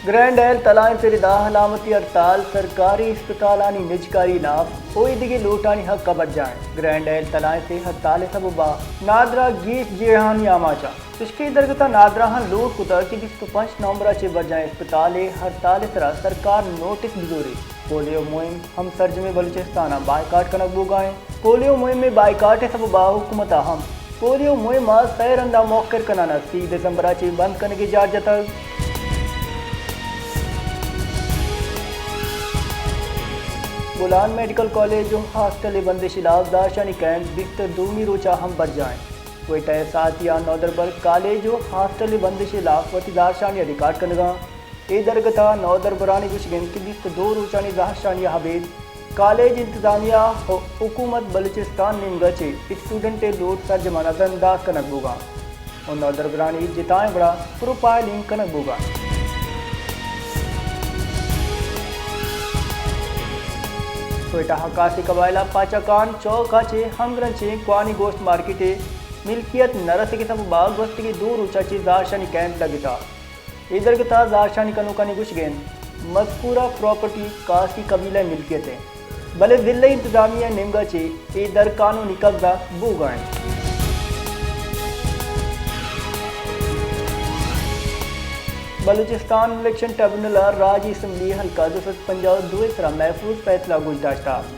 Grand health alliance ءِ ردا علامتی ہڑتال، سرکاری اسپتالانی نجکاری لاف، اوئے دگہ لوٹانی حق ءَ برجاہ انت۔ گرینڈ ہیلتھ الائنس ءِ ہڑتال ءِ سبب ءَ نادراہ گیش جیڑہانی آماچ انت۔ چشکہ اے درگت ءَ نادراہاں لوٹ کتگ کہ بیست ءُ پنچ نومبر ءَ چہ برجاہیں اسپتال ءِ ہڑتال ءِ سرا سرکار نوٹس بزوریت۔ پولیو مہم ہم سرجمیں بلوچستان ءَ بائیکاٹ کنگ بوگا انت۔ پولیو مہم ءِ بائیکاٹ ءِ سبب ءَ حکومت ءَ ہم پولیو مہم ءَ سئے رندا موخر کنان ءَ سی دسمبر ءَ چہ بند کنگ ءِ جار جتگ۔ بولان میڈیکل کالج ءُ ہاسٹل ءِ بندش ءِ ہلاپ زہرشانی کیمپ بیست ءُ دومی روچ ءَ ہم برجاہ انت۔ کوئٹہ ءِ ساتھی ءَ نودربر کالج ءُ ہاسٹل ءِ بندش ءِ ہلاپ وتی زہرشانی ءَ ریکارڈ کنگ ءَ انت۔ اے درگت ءَ نودربرانی گوشگ انت کہ بیست ءُ دو روچانی زہرشانی ءَ ابید کالج انتظامیہ ءُ حکومت بلوچستان نیمگ ءَ چہ اسٹوڈنٹ ءِ لوٹ سرجم ءَ نظر انداز کنگ بوگ ءَ انت ءُ نودربرانی جتائیں وڑا پروفائلنگ کنگ بوگ ءَ انت۔ کوئٹہ ءَ کاسی قبائل ءَ پاچا خان چوک ءَ چہ ہمگرنچیں کوہنیں گوشت مارکیٹ ءِ ملکیت نہ رسگ ءِ سبب ءَ گوستگیں دو روچ ءَ چہ زہرشانی کیمپ لگتگ۔ اے درگت ءَ زہرشانی کنوکانی گوشگ انت مذکورہ پراپرٹی کاسی قبیلہ ءِ ملکیت انت، بلے ضلعی انتظامیہ ءِ نیمگ ءَ چہ اے در قانونی قبضہ بوگ ءَ انت۔ بلوچستان الیکشن ٹربیونل ءَ راجی اسمبلی حلقہ دو سد پنجاہ ءُ دو ءِ سرا محفوظ فیصلہ گوش داشتگ۔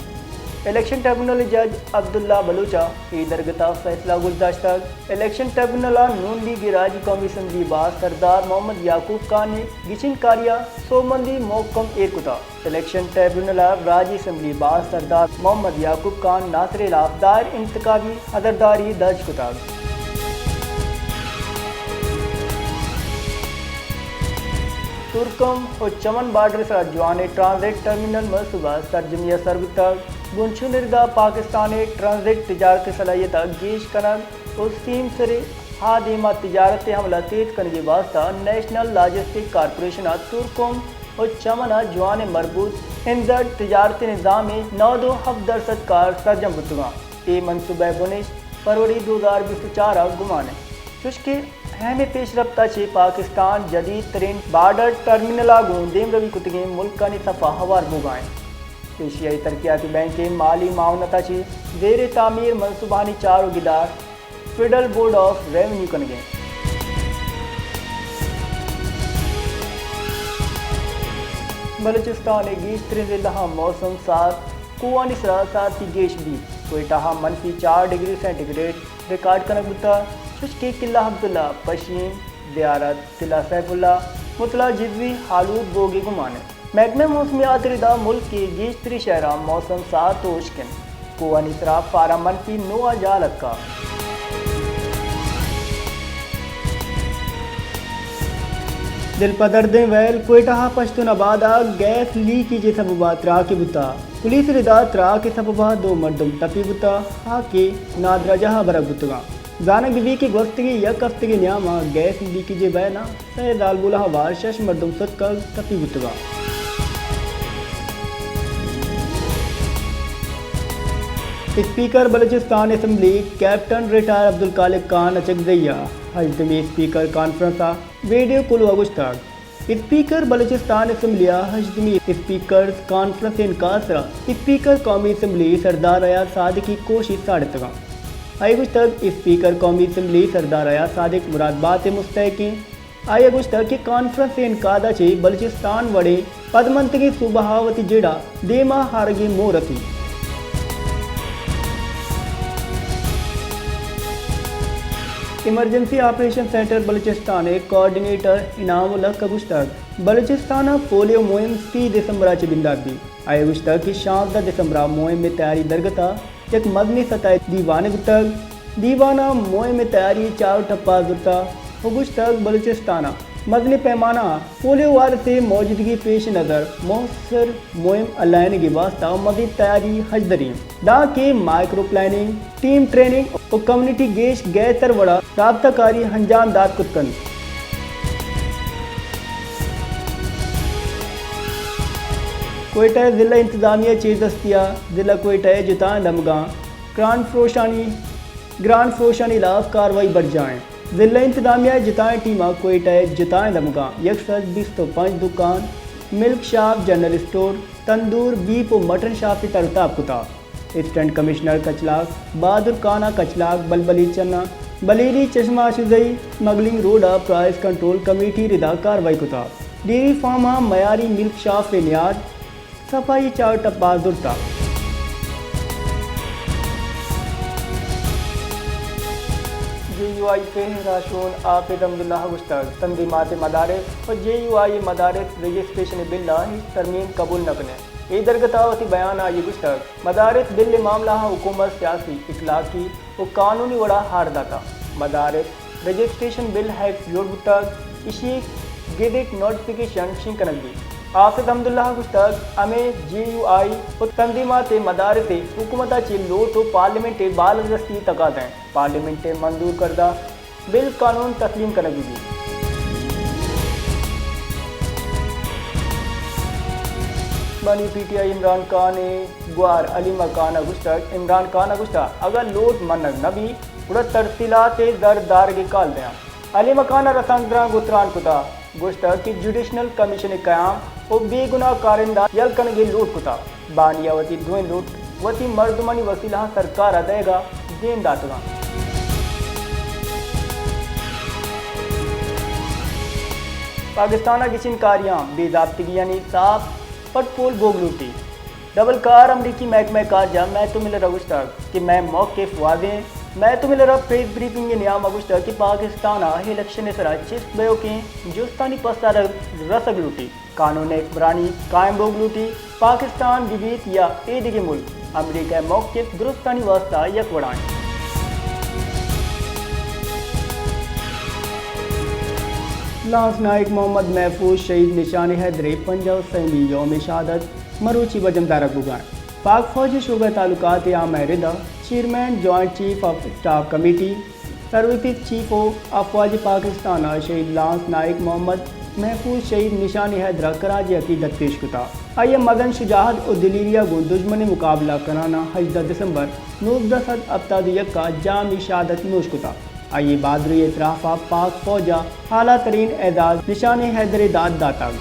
الیکشن ٹربیونل ءِ جج عبداللہ بلوچ ءَ اے درگت ءَ فیصلہ گوش داشتگ۔ الیکشن ٹربیونل ءَ نون لیگ ءِ راجی قومی اسمبلی باز سردار محمد یعقوب خان ءِ گچین کاری ءَ سوبمندی مھکم ایر کتگ۔ الیکشن ٹربیونل ءَ راجی اسمبلی باز سردار محمد یعقوب خان ناصر ءِ ہلاپ دائر انتقامی عذرداری درج کتگ۔ تورکم ءُ چمن بارڈر ءِ سرا جوانیں ٹرانزٹ ٹرمینل منصوبہ سرجمی ءَ سر بوتگ۔ بنشون ءِ ردا پاکستان ءِ ٹرانزٹ تجارتی صلاحیت ءَ گیش کنگ ءُ سیم سر ءِ ہا دیم ءَ تجارت ءِ عمل ءَ تیز کنگ ءِ واستہ نیشنل لاجسٹک کارپوریشن ءَ تورکم ءُ چمن ءَ جوانیں مربوط انزڑ تجارتی نظامے نود ءُ ہپت درسد کار سرجم بوتگ انت۔ اے منصوبہ ءِ بنشت فروری دو ہزار بیست ءُ چار ءَ گمان انت، چوشکہ اہمیں پیش رپت ءَ چہ پاکستان جدید ترین بارڈر ٹرمینل ءَ گوں دیمروی کتگیں ملکانی صف ءَ ہوار بوگ ءَ انت۔ ایشیائی ترقیاتی بینک ءِ مالی معاونت ءَ چہ زیر تعمیر منصوبہانی چاروکدار federal board of revenue king ءَ انت۔ بلوچستان ءِ گیشتریں ضلعاں موسم سارت، کوہانی سرا سارتی گیش بیت۔ کوئٹہ ءَ منفی چار ڈگری سینٹی گریڈ ریکارڈ کنگ بوتگ، چوشکہ قلعہ عبداللہ، پشین، زیارت، قلعہ سیف اللہ، مطلع جزوی آلود بوگ ءِ گمان انت۔ محکمہ موسمیات ءِ ردا ملک ءِ گیشتریں شہراں موسم سارت ءُ ہشک انت۔ کوہانی سرا پارہ منفی نو ءَ جال اتکگ۔ دلپدردیں ویل، کوئٹہ ءِ پشتون آباد ءَ گیس لیکیج ءِ سبب ءَ تراکے بوتگ۔ پولیس ءِ ردا تراک ءِ سبب ءَ دو مردم ٹپی بوتگ، آ کہ نادراہ جاہ ءَ برگ بوتگ انت۔ زانگ بہ بیت کہ گوستگیں یک ہفتگے ءِ نیام ءَ گیس لیکیج ءِ بہن ءَ سئے زالبول ءَ ہوار شش مردم ستکگ ٹپی بوتگ انت۔ Speaker Balochistan assembly captain retire Abdul Khaliq Khan Achakzai ءَ ہژدمی اسپیکر کانفرنس ءَ ویڈیو کلوہ ءَ گوشتگ۔ اسپیکر بلوچستان اسمبلی ءِ ہژدمی اسپیکرز کانفرنس ءِ انعقاد ءِ سرا اسپیکر قومی اسمبلی سردار ایاز صادق ءِ کوش ءَ ساڑتگ انت۔ آئی ءَ گوشتگ، اسپیکر قومی اسمبلی سردار ایاز صادق مراد بات ءِ مستحق انت۔ آئی ءَ گوشتگ کہ کانفرنس ءِ انعقاد ءَ چہ بلوچستان وڑیں پدمنتگیں صوبہ ءَ وتی جیڑہ دیم ءَ آرگ ءِ موہ رسیت۔ ایمرجنسی آپریشن سینٹر بلوچستان ءِ کوآرڈینیٹر انعام الحق ءَ گوشتگ، بلوچستان ءَ پولیو مہم سی دسمبر ءَ چہ بندات بیت۔ آئی ءَ گوشتگ کہ شانزدہ دسمبر ءَ مہم ءِ تیاری درگت ءَ یک مزنیں سطح ءِ دیوانے بوتگ۔ دیوان ءَ مہم ءِ تیاری ءِ چار ٹپ ءَ زرتگ ءُ گوشتگ، بلوچستان ءَ مزنیں پیمانہ ءَ پولیو وائرس ءِ موجودگی ءِ پیش نظر مؤثر مہم ءِ لائینگ ءِ واستہ مزید تیاری ہژدری انت، دانکہ مائیکرو پلاننگ، ٹیم ٹریننگ ءُ کمیونٹی گیش گہتر وڑ ءَ رابطہ کاری انجام دات کت کنت۔ کوئٹہ ءِ ضلع انتظامیہ ءِ چیردستی ءَ ضلع کوئٹہ ءِ جتائیں دمگاں گرانٹ فروشانی، گرانٹ فروشانی ہلاپ کاروائی برجاہ انت۔ ضلع انتظامیہ ءِ جتائیں ٹیم ءَ کوئٹہ ءِ جتائیں دمگاں یک سد بیست ءُ پنچ دکان، ملک شاپ، جنرل اسٹور، تندور، بیپ ءُ مٹن شاپ ءَ تر ءُ تاب کتگ۔ اسسٹنٹ کمشنر کچلاگ بہادر خان ءَ کچلاگ، بلبلی چنہ، بلیری چشمہ آشوزئی، اسمگلنگ روڈ ءَ پرائس کنٹرول کمیٹی ءِ ردا کاروائی کتگ۔ ڈیری فارم ءَ معیاری ملک شاپ ءِ نیاد، صفائی چارٹ ءَ پاس زرتگ۔ جے یو آئی ءِ پہرا شون حافظ حمداللہ ءَ گوشتگ، تنظیمات مدارس ءُ جے یو آئی ءِ مدارس رجسٹریشن بل ءَ ہچ ترمیم قبول نہ کنیں۔ اے درگت ءَ وتی بیان ءَ آئی ءَ گوشتگ، مدارس بل ءِ معاملہ ءَ حکومت سیاسی، اخلاقی ءُ قانونی وڑ ءَ ہار داتگ۔ مدارس رجسٹریشن بل ایکٹ جوڑ بوتگ، ایشی ءِ گزٹ نوٹیفکیشن شنگ کنگ بیت۔ حافظ حمداللہ ءَ گوشتگ، ہمے جے یو آئی ءُ تنظیمات مدارس ءِ حکومت ءَ چہ لوٹ ءُ پارلیمنٹ ءِ بالادستی ءِ تقاضا انت۔ پارلیمنٹ ءِ منظور کردہ بل قانون تسلیم کنگ بہ بیت۔ بانی پی ٹی آئی عمران خان ءِ گوار حلیمہ خان ءَ گوشتگ، عمران خان ءَ گوشتگ، اگاں لوٹ منگ نہ بیت، گڑا ترسیلات ءِ زر دارگ ءِ کال دیاں۔ حلیمہ خان ءَ رسانکدراں گوں تران کتگ، گوشتگ کہ جوڈیشنل کمیشن ءِ قیام ءُ بے گناہ کارندہ یل کنگ ءِ لوٹ کتگ۔ بانی ءَ وتی دوئیں لوٹ وتی مردمانی وسیلہاں سرکار ءَ دئیگ ءَ دیم داتگ انت۔ پاکستان ءَ گچین کاریاں بے ضابطگیانی ساپ پٹ پول بوگ لوٹی۔ ڈبل کار امریکی محکمہ خارجہ میتھو ملر ءَ گوشتگ کہ مئے موقف واضح انت۔ میتھو ملر ءَ پریس بریفنگ ءِ نیام ءَ گوشتگ کہ پاکستان ءَ الیکشن ءِ سرا چست بئیوکیں جستانی پسہ ر-، رسگ لوٹی۔ قانون ءِ حکمرانی قائم بوگ لوٹی۔ پاکستان بہ بیت یا اے دگہ ملک، امریکہ ءِ موقف درستانی واستہ یک وڑا انت۔ لانس نائیک محمد محفوظ شہید نشان حیدر ءِ پنجاہ ءُ سیمی یوم شہادت مروچی بجم دارگ بوگا انت۔ پاک فوج ءِ شعبہ تعلقات عامہ ءِ ردا chairman joint chief of staff committee services chief ءُ افواج پاکستان ءَ شہید لانس نائیک محمد محفوظ شہید نشان حیدر ءَ خراج عقیدت پیش کتگ۔ آئی ءَ مزن شجاعت ءُ دلیری ءَ گوں دژمن ءِ مقابلہ کنان ءَ ہژدہ دسمبر نوزدہ سد ہپتاد ءُ یک ءَ جام ءِ شہادت نوش کتگ۔ آئی ءِ بہادری ءِ اعتراف ءَ پاک فوج ءَ اعلیٰ ترین اعزاز نشان حیدر ءِ داد داتگ۔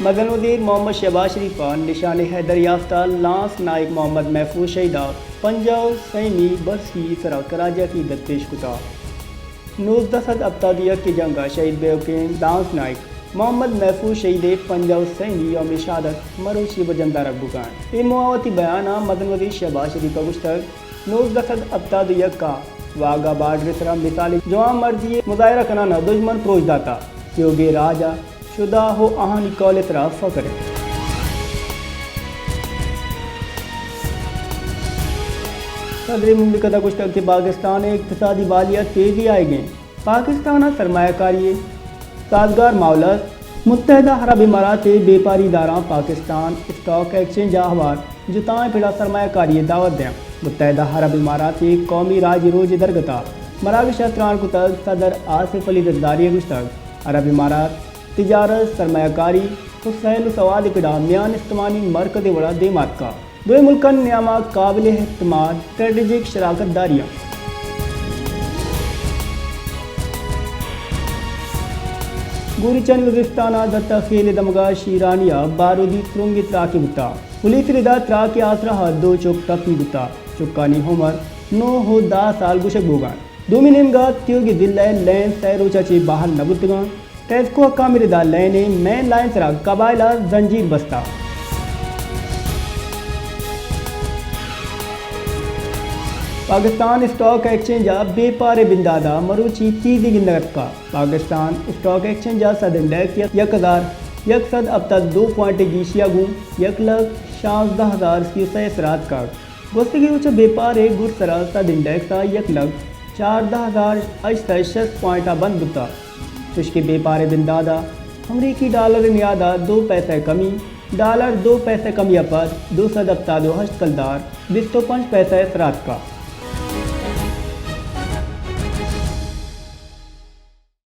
مزن وزیر محمد شہباز شریف ءَ نشان حیدر یافتہ لانس نائیک محمد محفوظ شہید ءِ پنجاہ ءُ سیمی برسی ءِ سرا خراج عقیدت پیش کتگ۔ نوزدہ سد ہپتاد ءُ یک ءِ جنگ ءَ شہید بئیوکیں لانس نائیک محمد محفوظ شہید ءِ پنجاہ ءُ سیمی یوم شہادت مروچی بجم دارگ بوگا انت۔ اے موہ ءَ وتی بیان ءَ مزن وزیر شہباز شریف ءَ گوشتگ، نوزدہ سد ہپتاد ءُ یک ءَ واگھا بارڈر ءِ سرا مثالی جوان مردی ءِ مظاہرہ کنان ءَ دژمن پروش داتگ۔ تیوگیں راج ءِ شہدا ءُ آہانی قول ءِ سرا فخر انت۔ صدر مملکت ءَ گوشتگ کہ پاکستان ءِ اقتصادی بحالی ءَ تیزی آیگ ءَ انت۔ پاکستان ءَ سرمایہ کاری ءِ سازگار ماحول است۔ متحدہ عرب امارات ءِ بیپاری اداراں پاکستان اسٹاک ایکسچینج ءَ ہوار جتائیں پڑ ءَ سرمایہ کاری ءِ دعوت دینت۔ متحدہ عرب امارات ءِ قومی راج روچ ءِ درگت ءَ مراگش ءَ تران کتگ۔ صدر آصف علی زرداری ءَ گوشتگ، عرب امارات تجارت، سرمایہ کاری ءُ سیل ءُ سواد ءِ پڑ ءَ میان استمانی مرکز ءِ وڑ ءَ دیم آتکگ۔ دوئیں ملکانی نیام ءَ قابل اعتماد اسٹریٹجک شراکت داری انت۔ گوریچانی وزیرستان ءِ دتہ خیل ءِ دمگ ءَ شیرانی ءَ بارودی ترنگے تراکے بوتگ۔ پولیس ءِ ردا تراک ءِ آسرا ءَ دو چک ٹپی بوتگ۔ چکانی عمر نو ءُ دہ سال گوشگ بوگ ءَ انت۔ دومی نیمگ ءَ تیوگیں ضلع ءِ لین سئے روچ ءَ چہ بحال نہ بوتگ انت۔ ٹیسکو حکام ءِ ردا لین ءِ مین لائن ءِ سرا قبائل ءَ زنجیر بستگ۔ پاکستان اسٹاک ایکسچینج ءِ بیپار ءِ بندات ءَ مروچی تیزی گندگ اتکگ۔ پاکستان اسٹاک ایکسچینج ءِ صد انڈیکس یک ہزار یک سد ہپتاد ءُ دو پوائنٹ ءِ گیشی ءَ گوں یک لکھ شانزدہ ہزار سی ءُ سئے ءِ سرا اتکگ۔ گوستگیں روچ ءَ بیپار ءِ گڈسر ءِ صد انڈیکس ءَ یک لکھ چاردہ ہزار ہشت سد شست پوائنٹ ءَ بند بوتگ، چوشکہ بیپار ءِ بندات ءَ امریکی ڈالر ءِ نیاد ءَ دو پیسہ ءِ کمی، ڈالر دو پیسہ ءِ کمی ءَ پد دو سد ہپتاد ءُ ہشت کلدار بیست ءُ پنچ پیسہ ءِ سرا اتکگ۔